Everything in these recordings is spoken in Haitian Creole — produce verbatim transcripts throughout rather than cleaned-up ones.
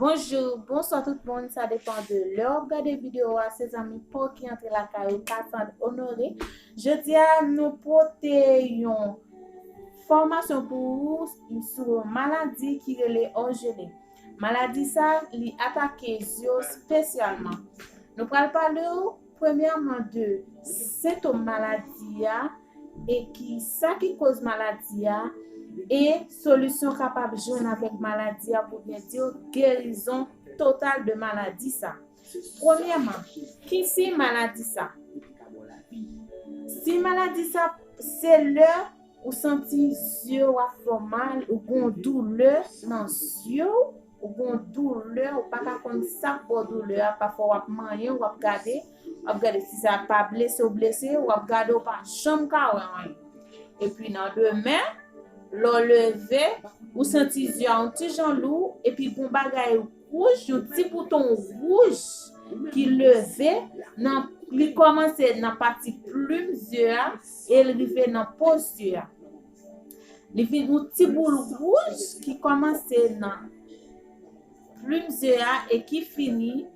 Bonjou, bonswa tout moun, sa depann de lè w ap gade videyo a, se zanmi pa w ki antre lakay ou, Cassandre Honoré. Jodi a, nou pote yon fòmasyon pou ou sou yon maladi ki rele òjele. Maladi sa, li atake zye yo espesyalman. Nou pral pale w premyèman de sentòm maladi a, e ki sa ki koz maladi a, e solisyon kapab jwenn avèk maladi a pou byen di w gerizon total de maladi sa. Premyèman, ki siy maladi sa? Siy maladi sa, se lè ou santi zye w ap fè w mal, ou gon doulè nan zye w, ou gon doulè, ou pa ka konn sa k ba w doulè a, pafwa w ap manyen, w ap gade, w ap gade si sa pa blese w blese, w ap gade, w pa janm ka wè anyen. Epi nan demen, lè w leve, ou santi zye a yon ti jan lou, epi gon bagay wouj, yon ti bouton wouj ki leve, nan, li kòmanse nan pati plim zye a, e l rive nan po zye a. Li vin yon ti boul wouj ki kòmanse nan plim zye a e ki fini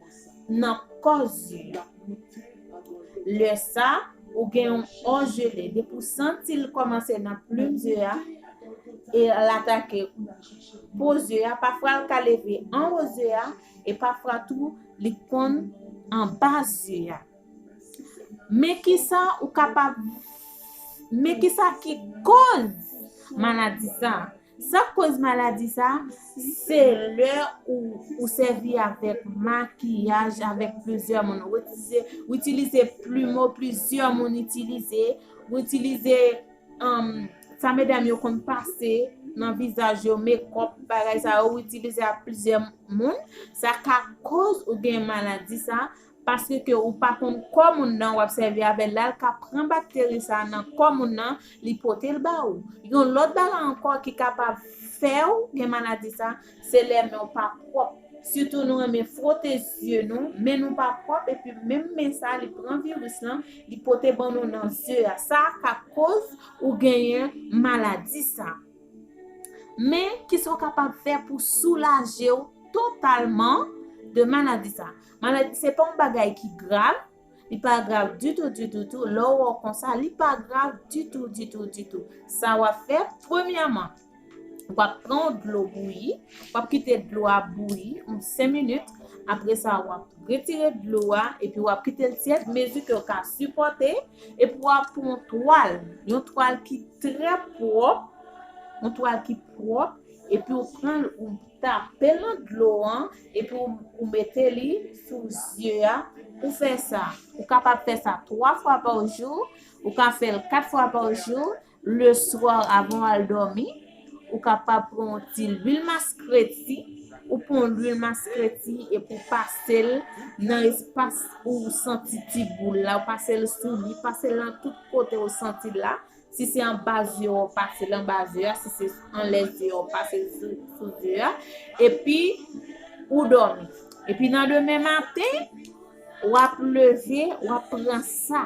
nan kò zye a. Lè sa, ou gen yon òjele. Depi w santi l kòmanse nan plim zye a, e l atake po zye a, pafwa l ka leve anwo zye a, e pafwa tou, li konn anba zye a. Men kisa ou kapab, men kisa ki koz maladi sa? Sa k koz maladi sa, se lè ou, ou sèvi avèk makiyaj, avèk plizyè moun. Ou itilize, ou itilize plimo, plizyè moun itilize, ou itilize, um, sa medam yo konn pase nan vizaj yo, mekòp, bagay sa yo, ou itilize ak plizyè moun. Sa ka koz ou gen maladi sa, paske ke ou pa konn kò moun nan, w ap sèvi avè l la, l ka pran bakteri sa nan kò moun nan, li pote l ba ou. Yon lòt bagay ankò ki kapab fè w gen maladi sa, se lè men w pa pwòp. Sitou nou renmen fwote zye nou, men nou pa pwòp, epi menm men sa, li pran viris lan, li pote ban nou nan zye a. Sa ka koz ou genyen maladi sa. Men, kisa w kapab fè pou soulaje w totalman de maladi sa? Maladi, se pa yon bagay ki grav, li pa grav ditou, ditou, ditou. Lè w wè w konsa, li pa grav ditou, ditou, ditou. Sa w ap fè, premyèman, w ap pran yon dlo bouyi, w ap kite dlo a bouyi yon senk minit. Apre sa, w ap retire dlo a, epi w ap kite l tyèd, mezi ke w ka sipòte, epi w ap pran yon twal, yon twal ki trè pwòp, yon twal ki pwòp, epi w pran l, ou tape l nan dlo an, epi w, ou mete li sou zye a. Ou fè sa. Ou kapab fè sa twa fwa pa jou, ou ka fè l kat fwa pa jou. Leswa, avan w al dòmi, ou kapab pran yon ti lwil maskreti, ou pran yon lwil maskreti epi w pase l nan espas ou santi ti boul la, ou pase l sou li, pase l nan tout kote ou santi l la. Si se anba zye w, pase l anba zye a, si se anlè zye w, pase l sou, sou zye a. Epi, ou dòmi. Epi nan demen maten, w ap leve, w ap pran sa.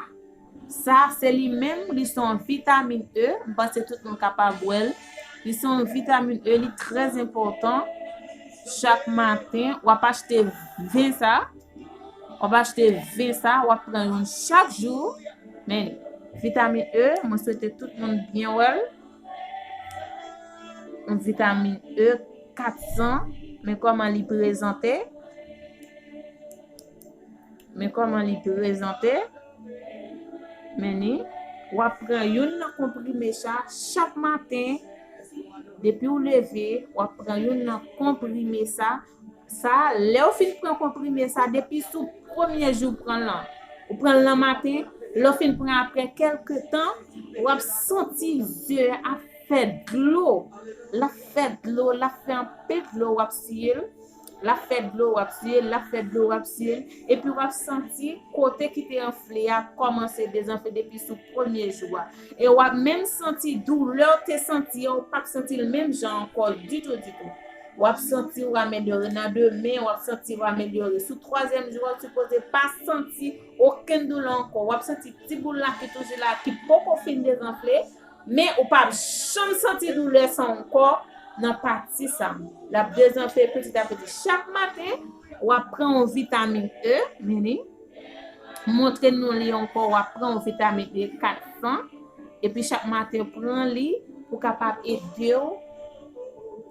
Sa, se li menm, li se yon vitamin E. M panse tout moun kapab wè l. Li se yon vitamin E, li trè enpòtan. Chak maten, w ap achte ven sa. W ap achte ven sa, w ap pran youn chak jou. Men li, vitamin E, mwen swete tout moun byen wè l. Yon vitamin E kat san, men kòman li prezante. Men kòman li prezante. Men li, w ap pran youn nan konprime sa chak maten. Depi w leve, w ap pran youn nan konprime sa. Sa, lè w fin pran konprime sa, depi sou premye jou w pran l lan, ou pran l nan maten, lè w fin pran apre kèlke tan, w ap santi zye a ap fè dlo. L ap fè dlo, l ap fè anpil dlo, w ap siye l. L ap fè dlo, w ap siye l, l ap fè dlo, w ap siye l. Epi w ap santi kote ki te anfle a kòmanse dezanfle depi sou premye jou a. E w ap menm santi doulè w te santi an, ou p ap santi l menm jan ankò ditou, ditou. W ap santi w amelyore nan demen, w ap santi w amelyore. Sou twazyèm jou a, w sipoze pa santi okenn doulè ankò. W ap santi ti boul la ki toujou la, ki poko fin dezanfle, men ou p ap janm santi doulè sa ankò. nan pati sa. L ap dezanfle piti a piti. Chak maten, w ap pran yon vitamin E, mini. Montre nou li ankò, w ap pran yon vitamin E kat san. Epi chak maten, pran li pou kapab ede w.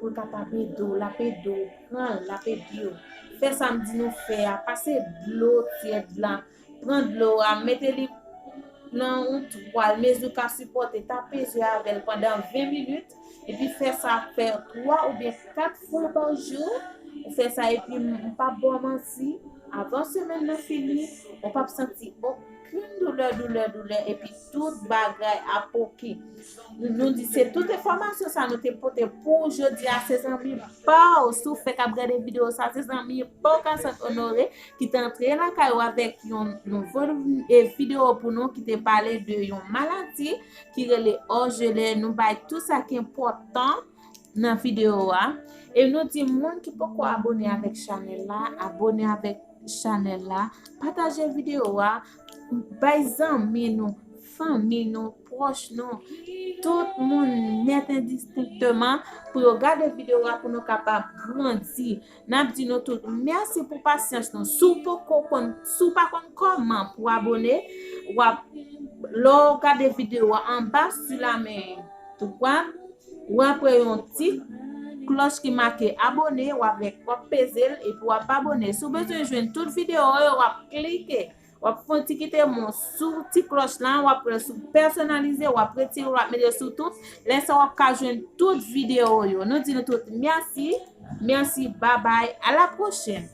Pou l kapab ede w, l ap ede w. Pran l, l ap ede w. Fè sa m di nou fè a. Pase dlo tyèd la. Pran dlo a, mete li nan yon twal, mezi w ka sipòte, tape je avè l pandan ven minit, epi fè sa fè twa oubyen kat fwa pa jou. Ou fè sa epi m, m p ap ba w manti, avan semèn nan fini, ou p ap santi okenn doulè, doulè, doulè, epi tout bagay ap oke. Nou, nou di se tout enfòmasyon sa nou te pote pou jodi a, se zanmi pa w. Si w fèk ap gade videyo sa, se zanmi pa w Cassandre Honoré ki te antre lakay ou avèk yon nouvo, e, videyo pou nou ki te pale de yon maladi ki rele orgelet. Nou bay tout sa ki enpòtan nan videyo a. E nou di moun ki poko abone avèk chanèl la, abone avèk chanèl la, pataje videyo a, bay zanmi nou, fanmi nou, pwòch nou, tout moun nèt endistenkteman pou yo gade videyo a pou nou kapab grandi. N ap di nou tout mèsi pou pasyans nou. Si w poko konn, si w pa konn kòman pou abone, w ap, lè w gade videyo a anba sou la men dwat, w ap wè yon ti klòch ki make abone, w ap, w ap peze l epi w ap abone. Si w bezwen jwenn tout videyo yo, w ap klike. W ap fè yon ti kite m sou ti klòch la, w ap pran sou pèsonalize, w ap retire, w ap mete sou tout. Lè sa w ap ka jwenn tout videyo yo. Nou di nou tout mèsi, mèsi, babay, a la pwochèn.